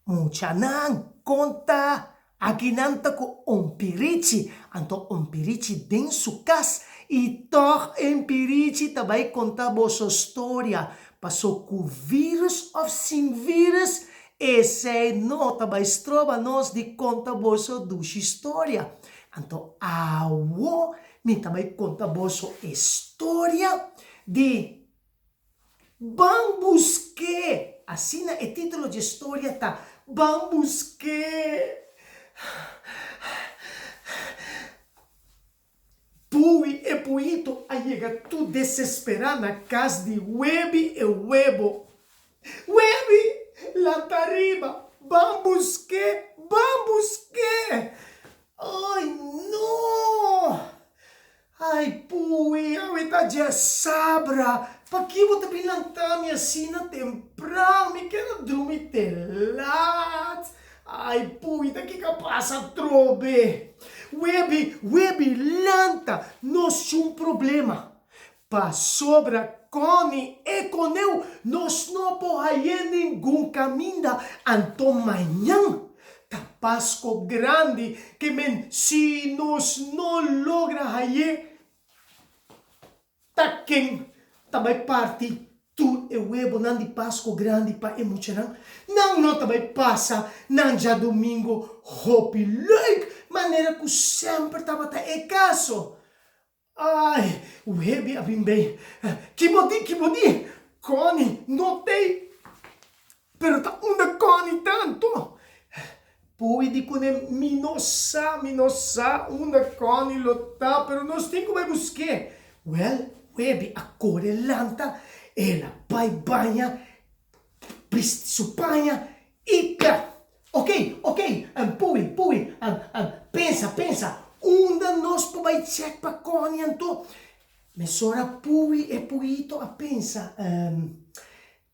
Muchanan, konta! Akinan ta ku un pirichi, anto un pirichi den su kas, i tòg un pirichi ta bai konta boso storia, paso ku vírus òf sin vírus, esei no ta bai stroba nos di konta boso dushi storia. Anto awo mi ta bai konta boso e storia di Ban busk'é! Asina e título dje storia ta, Ban busk'é! Pui e puito a yega tur desesperá na kas di Webi e webo. Webi! Lanta riba! Ban busk'é! Ban busk'é! Ai no! Ai pui, awe ta dje sabra, paki bo ta bin lanta mi asina tempran, mi kier a drumi te lat. Ai pui, ta kiko a pasa atrobe? Webi, webi, lanta, nos tin un problema. Pasobra Connie e coneu nos no por haye ningun caminda, anto mañan ta Pasco Grandi ke men si nos no logra haye ta ken ta bai parti tur e webonan di Pasco Grandi pa e muchanan? Nan no ta bai pasa nan djadomingo hopi leuk manera ku semper tabata e kaso. Ai, Webi a bin bei. Ki bo di, ki bo di? Connie no t'ei. Pero ta unda Connie ta anto? Pui di kuné, Mi no sa, mi no sa unda Connie lo ta, pero nos tin ku bai busk'é. Wèl, Webi a kore lanta, el a bai baña, bisti su paña i kla. Ok, ok, pui, pui, pensa, pensa, unda nos por bai check pa Connie anto? Mesora pui e puito a pensa,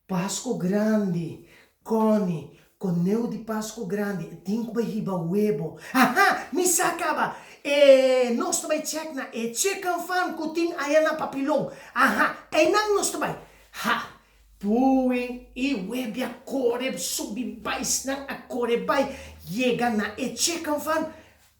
Pasco Grandi, Connie, coneu di Pasco Grandi, e tin cu bai hiba webo. Aha, mi sa caba! E nos ta bai check na e chicken farm cu tin aya na Papilon. Aha, eynan nos ta bai. Ha! Pui i webi a kore subi baisnan a kore bai yega na e chicken farm.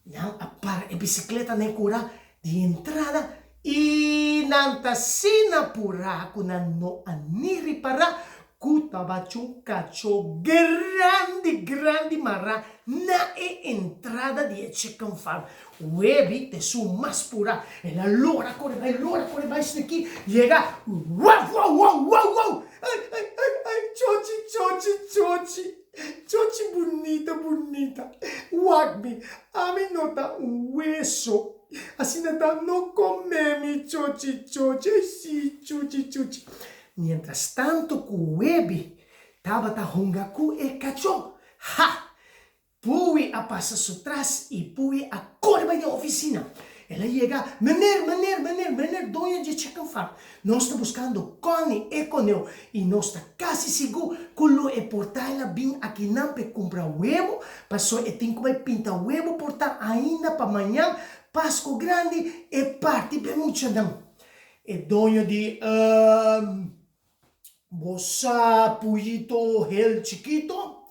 Nan a para e bisikleta na e kura di entrada i nan ta asina purá ku nan no a ni ripará ku tabatin un kachó grandi grandi mará na e entrada di e chicken farm. Webi ta esun mas purá. El a lora kore bai, lora kore bai sniki, yega, Wou, wou, wou, wou, wou! Ai, ai, ai, ai, chochi, chochi, chochi, chochi bunita, bunita, wak mi, ami no ta un weso, asina ta no come mi, chochi, chochi, ai si, chuchi, chuchi. Mientras tanto ku Webi tabata hunga ku e kachó, ha! Pui a pasa su tras i Pui a kore bai den ofisina. El a yega, Meneer, meneer, meneer, meneer doño dje chicken farm, nos ta buskando Connie e koneu i nos ta kasi sigur ku lo e por ta el a bin akinan p'e kumpra webo, paso e tin ku bai pinta webo por ta ainda pa mañan Pasko Grandi e parti p'e muchanan. E doño di, Ehm. Bo sa puyito hel chikito?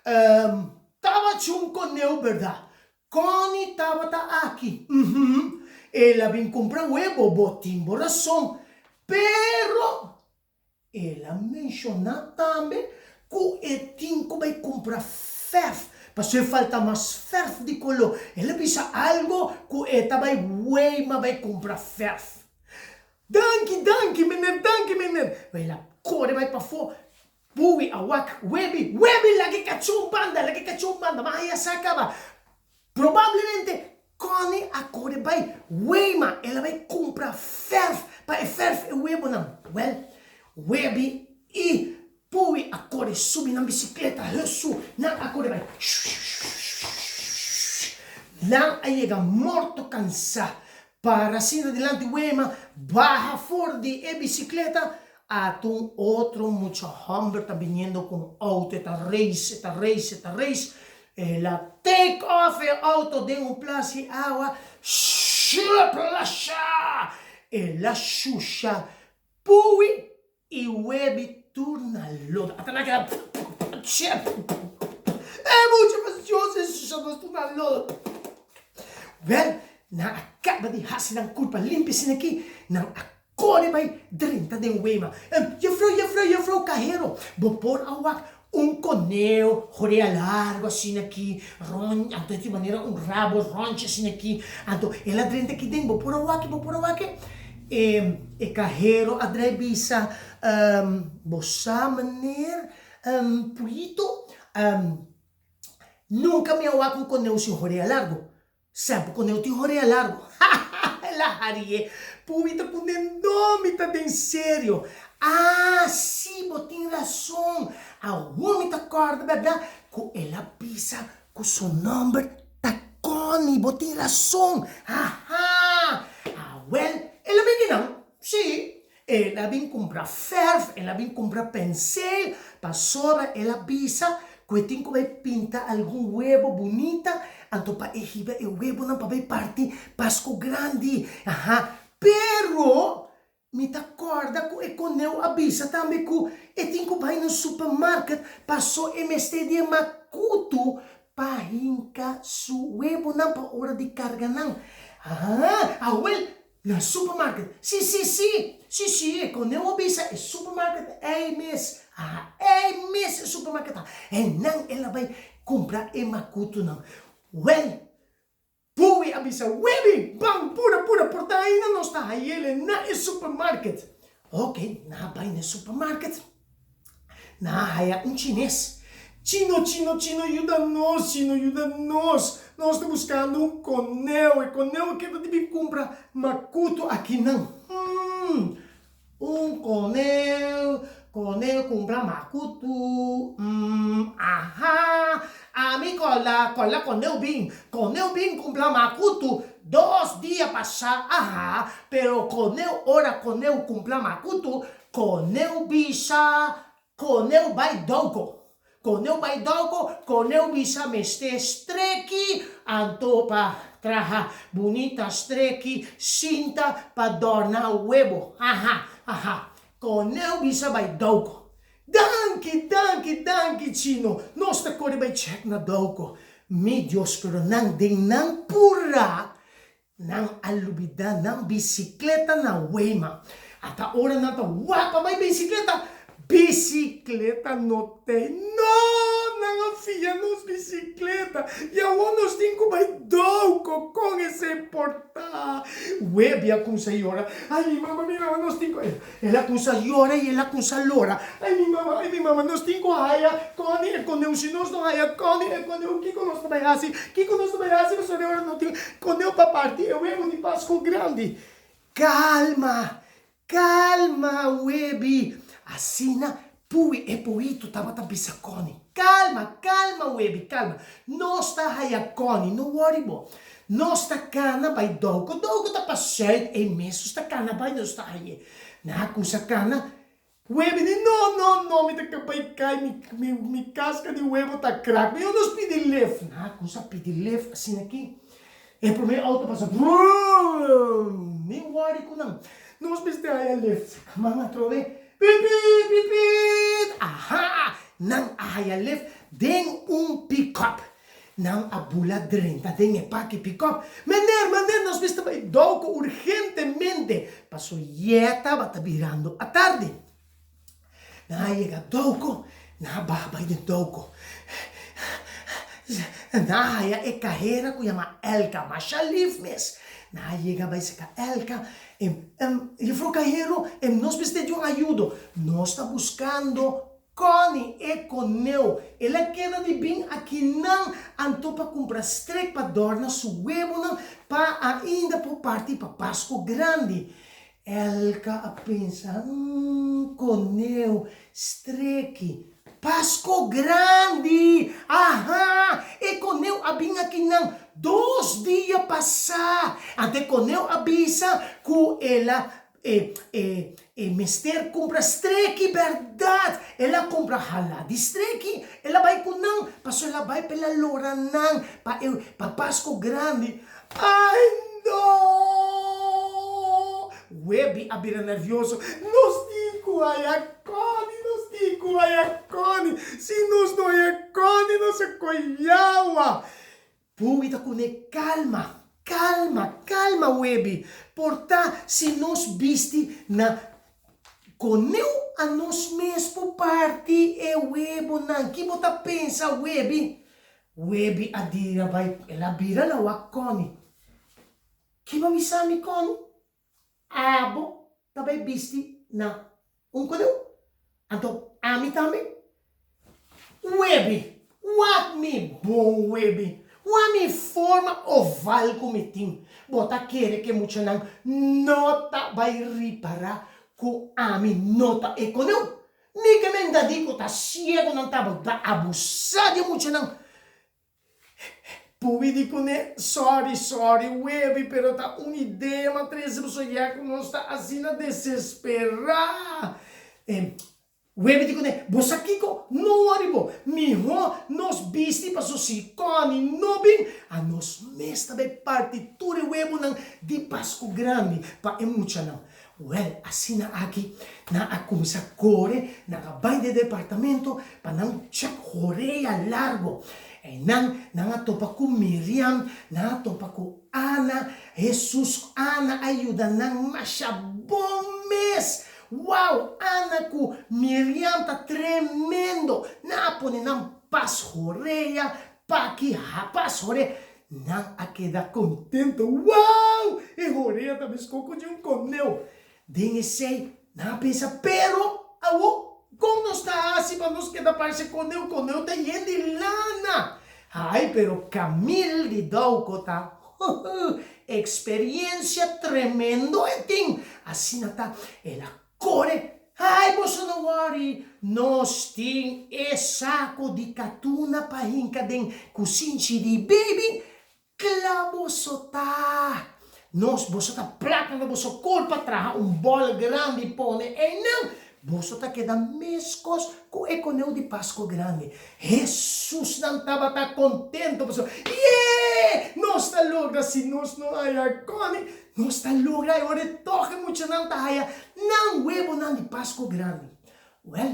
Ehm, tabatin un koneu berdad? Connie tabata aki. Uhum, el a bin kumpra webo, bo tin bo rason. Pero el a menshoná tambe ku e tin ku bai kumpra fèrf, pasobra e falta mas fèrf di koló. El a bisa algo ku e ta bai weima bai kumpra fèrf. Danki, danki, meneer, danki, meneer. El a kore bai pafó, Bui a wak Webi, Webi, laga e kachó un banda, laga e kachó un banda, ma haya sa kaba. Probablemente Connie a kore bai Weima, el a bai kumpra fèrf pa e fèrf e webonan. Wèl, Webi i Bui a kore subi nan bisikleta, Hesu, nan a kore bai. Nan a yega morto kansá. Para asina dilanti Wema, baha for di e bisikleta, ata un otro mucha hòmber ta biniendo ku un outo, e ta reis, e ta reis, e ta reis, el a take off e outo den un plas di awa, shuplasha! El a shusha pui i webi tur na lodo. Ata nan a keda pshep. E mucha fastioso e susha nos tur na lodo. Wèl, nan a kaba di hasi nan kurpa limpi asina aki, nan a kore bai drenta den Wema. Jefrou, jefrou, jefrou kahero, bo por a wak un koneu horea largu asina aki, rond, anto e tin manera un rabo ròntje asina aki, anto el a drenta aki den, bo por a wak, bo por a wak e? E kahero a drai bisa, Bo sa meneer, Puyito, nunka mi a wak un koneu sin horea largu. Semper koneu tin horea largu. Hahaha, el a harie. Puy ta ku den no, mi ta den serio. Ah, si, bo tin rason. Awor mi ta kòrda bèrdat ku el a bisa ku su nòmber ta Connie. Bo tin rason. Haha. Awèl, el a bini nan. Sí, El a bin kumpra fèrf, el a bin kumpra penseel, pasobra el a bisa ku e tin ku bai pinta algun webo bunita, anto pa e hiba e webonan pa bai parti Pasku Grandi. Aha, pero mi ta kòrda ku e koneu a bisa tambe ku e tin ku bai na supermarket paso e mester di e makutu pa hinka su webonan pa ora di karga nan. Aha, awel Na supermarket. Si, si, si! Si, si, e koneu a bisa e supermarket ei mes. Aha, ei mes e supermarket ta. E nan el a bai kumpra e makutunan. Wèl, Bowie a bisa, Webi, ban, pura, pura, por ta ainda nos ta hayele na e supermarket. Oke, nan a bai na e supermarket. Nan a haya un chines. Chino, chino, chino, yuda nos, chino, yuda nos. Nos ta buskando un koneu. E koneu a keda di bin kumpra makutu akinan. Hmm, un koneu, koneu kumpra makutu. Hmm, aha, ami kòrda, kòrda koneu bin, koneu bin kumpra makutu dos dia pasá, aha, pero koneu ora koneu kumpra makutu, Koneu bisa, koneu bai dòko. Koneu bai dòko, koneu bisa mester streki, anto pa traha bunita streki sinta pa dòrna webo. Aha, aha. Koneu bisa bai dòko. Danki, danki, danki Chino. Nos ta kore bai chèk na dòko. Mi Dios, pero nan den nan purá Nan a lubidá nan bisikleta na Weima. Ata ora nan ta wak pa bai bisikleta, bisikleta no t'ei. No! Nan a fia nos bisikleta i awor nos tin ku bai Douko. Kon esei por ta? Webi a kumsa yora. Ai mi mama, mi mama, nos tin ku. El a kumsa yora i el a kumsa lora. Ai mi mama, ai mi mama, nos tin ku haya Connie e koneu. Si nos no haya Connie e koneu, kiko nos ta bai hasi? Kiko nos ta bai hasi pasobra e ora no tin koneu pa parti e webu di Pasku Grandi? Kalma, kalma webi. Asina Pui e puitu tabata bisa Connie. Kalma, kalma webi, kalma. Nos ta haya Connie, no wòri bo. Nos ta kana bai Douko. Douko ta pa sùit, ei mes nos ta kana bai, nos ta hay'é. Nan a kusa kana. Webi di, No, no, no, mi ta bai kai, mi, mi, mi kaska di webo ta krak. Mihó nos pidi lef. Nan a kusa pidi lef asina aki. E promé outo pasa, bruumm! Ni wòri ku nan. Nos mester haya lef. Kaman atrobe, Pipit, pipit! Aha! Nan a haya lef den un pikòp. Nan a bula drenta den e paki pikòp. Meneer, meneer, nos mester bai Douko urgentemente, paso yè tabata birando atardi. Nan a yega Douko, nan a baha bai den Douko. Nan a haya e kahera ku yama Elka, masha lif mes. Nan a yega bai seka Elka, e Jufrou kahero, nos mester di un ayudo. Nos ta buskando Connie e koneu, el a keda di bin akinan anto pa kumpra strek pa dòrna su webonan pa ainda por parti pa Pasku Grandi. Elka a pensa, Umm, koneu, streki, Pasku Grandi! Aha! E koneu a bin akinan dos dia pasá. Anto e koneu a bisa ku el a E e e mester kumpra streki bèrdat. El a kumpra halá di streki. El a bai ku nan pasobra el a bai pa el a lora nan pa e pa Pasko Grandi. Ai no! Webi a bira nervioso. Nos tin ku haya Connie, nos tin ku haya Connie. Si nos no haya Connie, nos. nos a koyawa! Pui ta kuné kalma, kalma, kalma webi, por ta si nos bisti na koneu a nos mes por parti e webonan. Ki bo ta pensa webi? Webi a dira bai, el a bira na wak Connie. Ki bo bisa mi Connie? Abo ta bai bisti na un koneu? Anto ami tambe? Webi, wak mi bon webi, wak mi forma oval ku mi tin. Bo ta kere ku e muchanan no ta bai ripará ku ami no ta e koneu? Mi ke menda di ku ta siegunan tabata abusá di e muchanan. Pubi di kuné, Sorry, sorry, webi, pero ta un idea m'a trese boso ya ku nos ta asina desesperá. E webi di kuné, Bo sa kiko? No wòri bo. Mihó nos bisti paso si Connie no bin, a nos mes ta bai parti tur e webonan di Pasku Grandi pa e muchanan. Wèl, asina aki nan a kuminsá kore, nan a bai den departamento pa nan chèk horea largo. Einan nan a topa ku Miriam, nan a topa ku Ana. Hesus ku Ana a yuda nan masha bon mes. Wou, Ana ku Miriam ta tremendo! Nan a pone nan pas horea, paki pas horea. Nan a keda contento. Wow! E horea ta mesco cu di un coneu. Den esey, nan a pensa, Pero, awo, con nos ta haci pa nos keda parce coneu? Coneu ta yen di lana. Ay, pero Camille di Dauco ta, Experiencia tremendo e tin! Asina ta, el a Kore! Ai boso no wòri, nos tin e sako di katuna pa hinka den kusinchi di baby, kla boso ta. Nos boso ta plaka na boso kurpa traha un bòl grandi pone einan, boso ta keda meskos ku e koneu di Pasko Grandi. Hesus nan tabata kontento pasobra, Yee! Nos ta logra si nos no haya kòni! Nos ta logra e ora e tòg e muchanan ta haya nan webonan di Pasko Grandi. Wèl,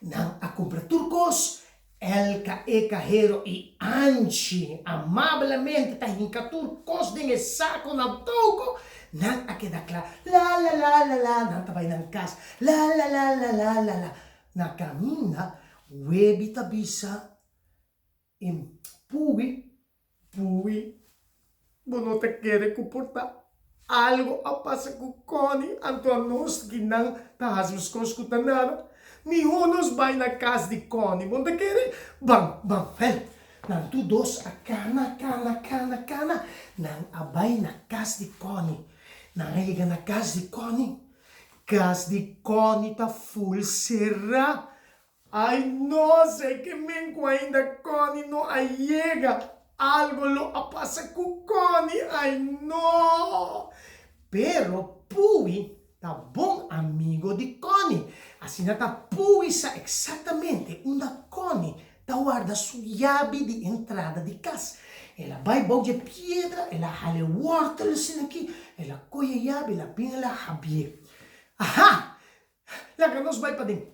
nan a kumpra tur kos. Elka, e kahero i Anchi amablemente ta hinka tur kos den e sako na toko. Nan a keda kla. La la la la la, nan ta bai nan kas. La la la la la la la. Na kaminda, Webi ta bisa e Pui, Pui, bo no ta kere ku por ta algo a pasa ku Connie, anto anos kinan ta hasi nos kos ku ta nada. Mihó nos bai na kas di Connie, bo no ta kere? Ban, ban, hel. Nan tur dos a kana, kana, kana, kana, nan a bai na kas di Connie. Nan a yega na kas di Connie. Kas di Connie ta ful será. Ai no, sé ke men ku ainda Connie no a yega. Algo lo a pasa ku Connie, ai no. Pero Pui ta bon amigo di Connie. Asina ta Pui sa eksaktamente unda Connie ta warda su yabi di entrada di kas. El a bai bou dje piedra, el a hala e wòrtel asin'akí, el a kohe e yabi, el a bin el a habié. Aha! Laga nos bai paden.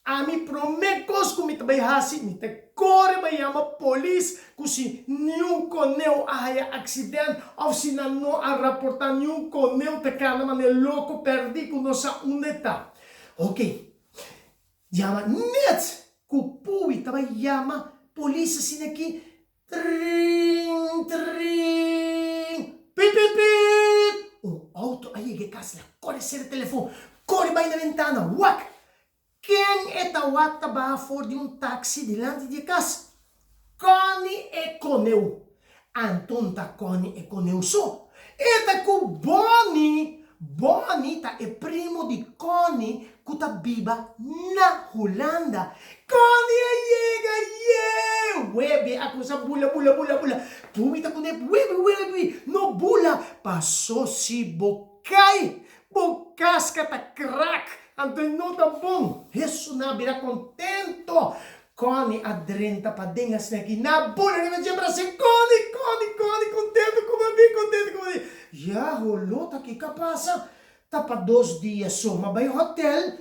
Ami promé kos ku mi ta bai hasi, mi ta kore bai yama polis ku si niun koneu a haya aksident òf si nan no a raportá niun koneu ta kana manera loko pèrdí ku no sa unda e ta. Oke. Yama net ku Pui ta bai yama polis asina ki tring tring pip pip pip un auto a yega e kas la kore sera telefon kore bai na bentana wak ken e ta wak ta baha for di un taxi dilanti di e kas Connie e koneu Anton ta Connie e koneu so. E ta ku Bonnie. Bonnie ta e primo di Connie ku ta biba na Hulanda. Connie a yega! Yee! Webie a kuminsá bula, bula, bula, bula. Pumi ta kuné, Webie, Webie, no bula! Pasó si bo kai, bo kaska ta krak, anto e no ta bon. Hesu nan a bira kontento. Connie a drenta paden asina aki na bula riba dje bras'é, Connie, Connie, Connie, contento cu bo bin, contento cu bo bin. Ya, holó, ta kiko a pasa? Ta pa dos dia so m'a bai hotel,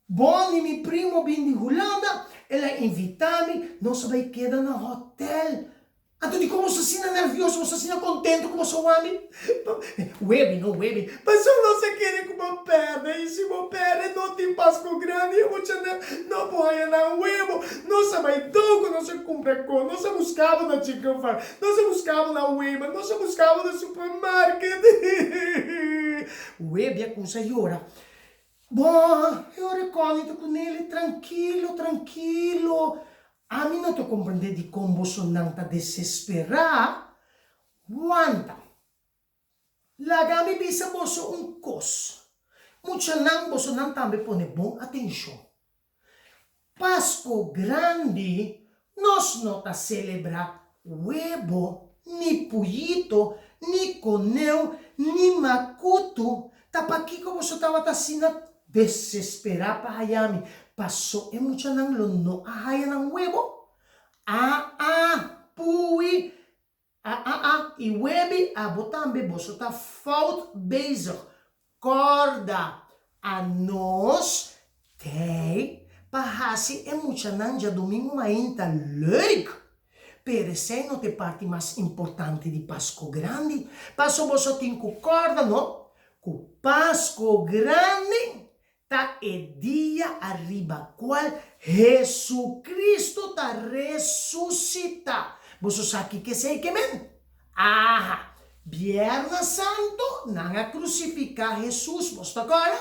Bonnie, mi primo, bin di Hulanda, El a invitá mi, nos a bai keda na hòtèl. Anto dikon boso asina nervioso, boso asina kontento ku boso wak mi? Webi no webi, pasobra nos a kere ku bo pèrdè i si bo pèrdè no tin Pasko Grandi e muchanan no por haña nan webo. Nos a bai doko, nos a kumpra kos, nos a buska bo na Chicken Farm, nos a buska bo na Weber, nos a buska bo na supermarket. Webi a kumsa yora. Bon, e ora Connie ta ku Nelly, Trankilo, trankilo. Ami no ta komprendé dikon bosonan ta desesperá. Wanta. Laga mi bisa boso un kos. Muchanan, bosonan tambe pone bon atenshon. Pasko Grandi nos no ta selebrá webo, ni puyito, ni koneu, ni makutu. Ta pakiko boso tabata asina desesperá pa haya mi? Pasó e muchanan lo no a haya nan webo? Aa, pui, A a a i webi abo tambe boso ta fout bezig korda a nos tei pa hasi e muchanan djadumingu mainta leuk pero esei no ta e parti mas importante di Pasko Grandi paso boso tin ku korda no ku Pasko Grandi Ta e dia ariba cual Jesucristo ta resucita. Boso sa kico esey ke men? Aha! Bierna Santo nan a crucifica Jesus, boso ta corda?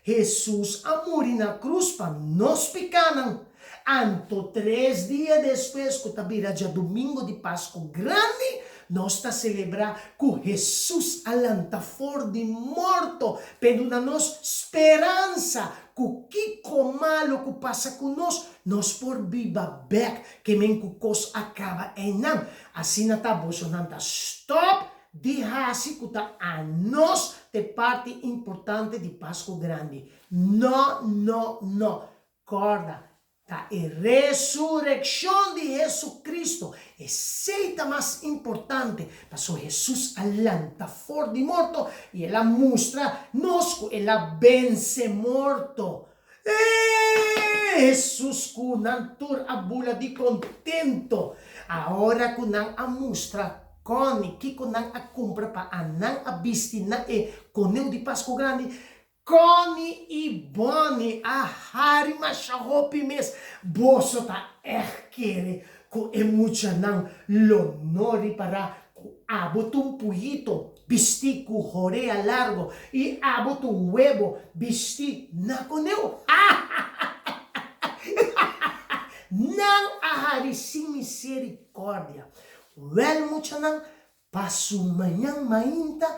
Jesus a muri na cruz pa nos picanan. Anto tres dia despues cu ta bira djadumingo di Pascu Grandi, nos ta celebra cu Jesus a lanta for di morto p'e duna nos speransa cu kico malo cu pasa cu nos, nos por biba bek ke men cu cos a caba einan. Asina ta bosonan ta stop di haci cu ta anos t'e parti importante di Pascu Grandi. No, no, no. Kòrda, ta e resurekshon di Hesu-Kristu, esei ta mas importante, pasobra Hesus a lanta for di morto i el a mustra nos ku el a bense morto. E Hesus ku nan tur a bula di kontento aora ku nan a mustra Connie kiko nan a kumpra pa a nan a bisti na e koneu di Pasku Grandi. Connie i Bonnie a hari masha hopi mes. Boso ta ègt kere ku e muchanan lo no ripará ku abo ta un puyito bistí ku horea largo i abo ta un webo bistí na koneu? Nan a hari sin miserikòrdia. Wèl muchanan, pa su mañan mainta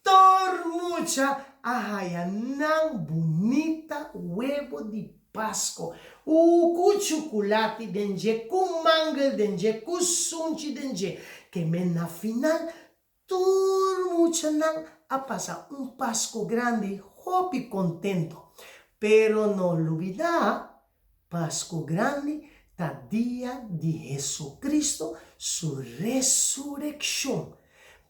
Tur mucha a haya nan bunita webo di Pasko. U ku chukulati den dje, ku mangel den dje, ku sunchi den dje. Ke men na final tur muchanan a pasa un Pasko grandi hopi kontento. Pero no lubida, Pasku Grandi ta dia di Jesucristo su resureccion.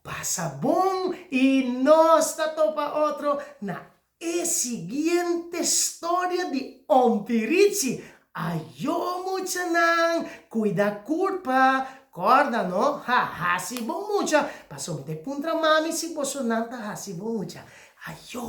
Pasa bon y nos ta topa otro na e siguiente storia di Ompi Richi. Ayo muchanan, cuida curpa, corda no, ha haci bo mucha, pasobra mi ta puntra mami si bosonan ta haci bo mucha. Ayo!